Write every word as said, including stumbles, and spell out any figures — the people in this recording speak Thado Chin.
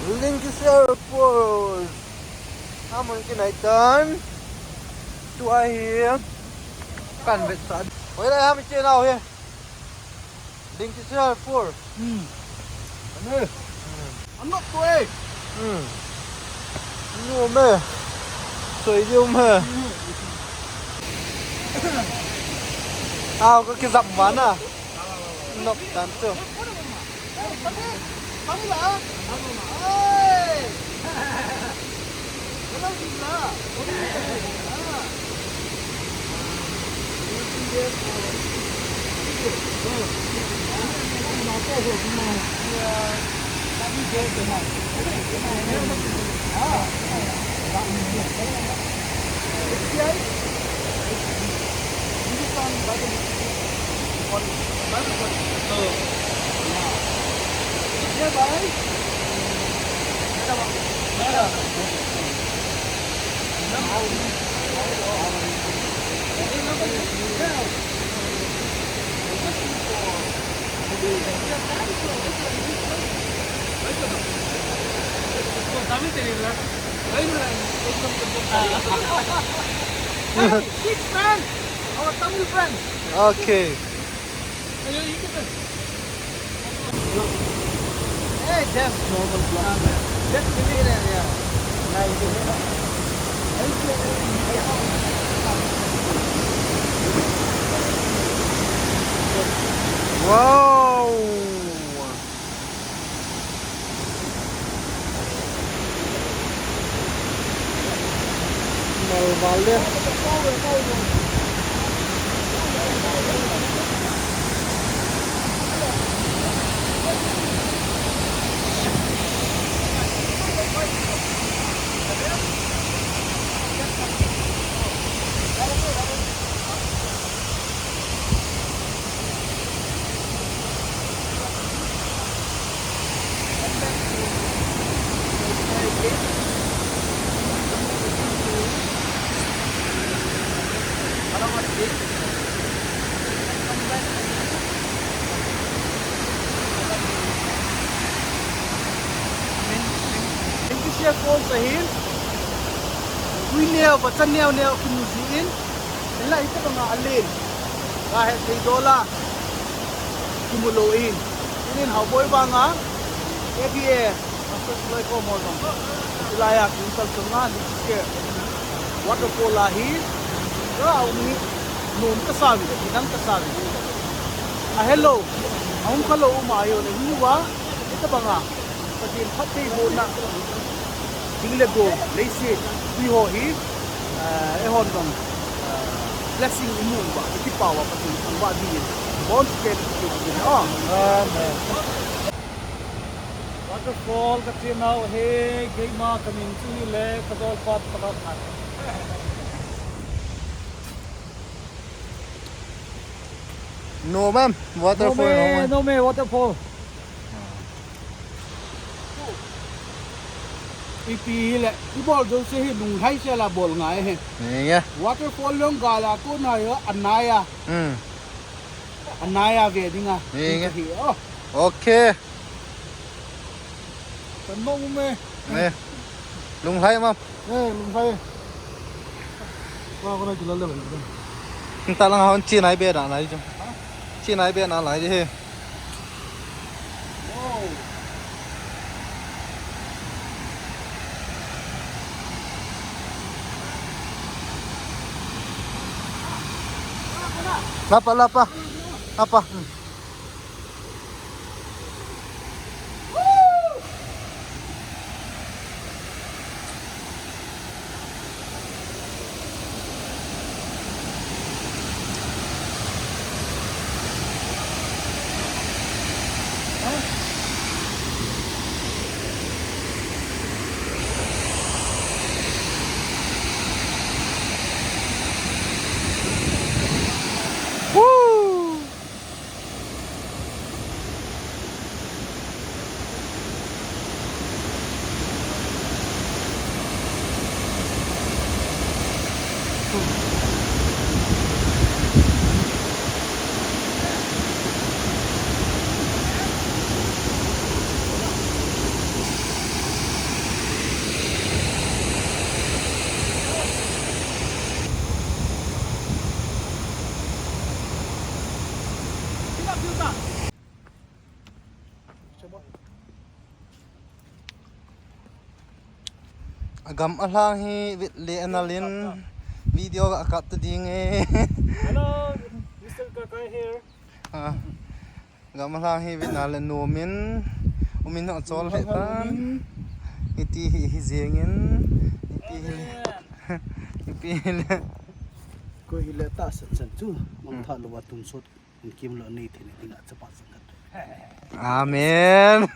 Lingkisi Airport. Amun kinai tan. Tua hi. Kan vetsah. Hoilai ham i che nau hi. Lingkisi Airport. Hmm. Ane. Hmm. Anop to e. Hmm. Nom e. Soi diu me. Hmm. Au, ka kijam vana. Nok tan chu. Hey, big friend! Our Tamil friend! Okay. Hey, just normal blog. Just give me that, yeah. Nice. Wow! Malval le. Lingkisi Falls ahin, tui neo, vacha neo neo kimu jin, hinla hitobanga alen, kahet thei dola kimu lou ahin. Tunin Haoboi vanga, A D A, Pastor Suloi kom ho jong hilaiya kisalchang a, Lingkisi Waterfall a hi, ka um hi, nom kasa uve, kinang kasa uve. Ahelou, ahung khalou um ahi, ahung uva, hitobanga Pathen phattheibohna ding le gou, leiset tui ho hi, eh, eihon jong, eh, blessing imu uva, ikipah uva, Pathen thangvah dingin, bonchauva ikipe ding ahi. Amen. Waterfall kache nau hi, keima kamin chu hile, kajolpa pakhat. Nom e, waterfall, nom e, nom e. Nom e, waterfall. Ipi hile, ibol jouse hi lunglhai sela bol ngai ahi. Nge. Waterfall jong gal a kona hi anai a. Hmm. Anai a ve dinga. Nge. Hi, oh. Okay. Kan mo um e. Nge. Lunglhai ma. Eh, lunglhai. Wa ko na kila le ba. Nta lang hon chi nai be na lai jong. Chi nai be na lai je he. Wow. Lapa, lapa. Lapa. Hmm. Woo! Agam alhang hi vit le analin video ga kap ta ding e. Hello, Mister Kakai here. Ah, agam alhang hi vit na le nomin umin ho chol le tan. Iti hi hi jengin. Iti hi le. Iti hi le. Koi hi le ta san san chu. Mang tha lo wa tun sot. Kim lo nei thei ni ding a chapa sang khat. Amen.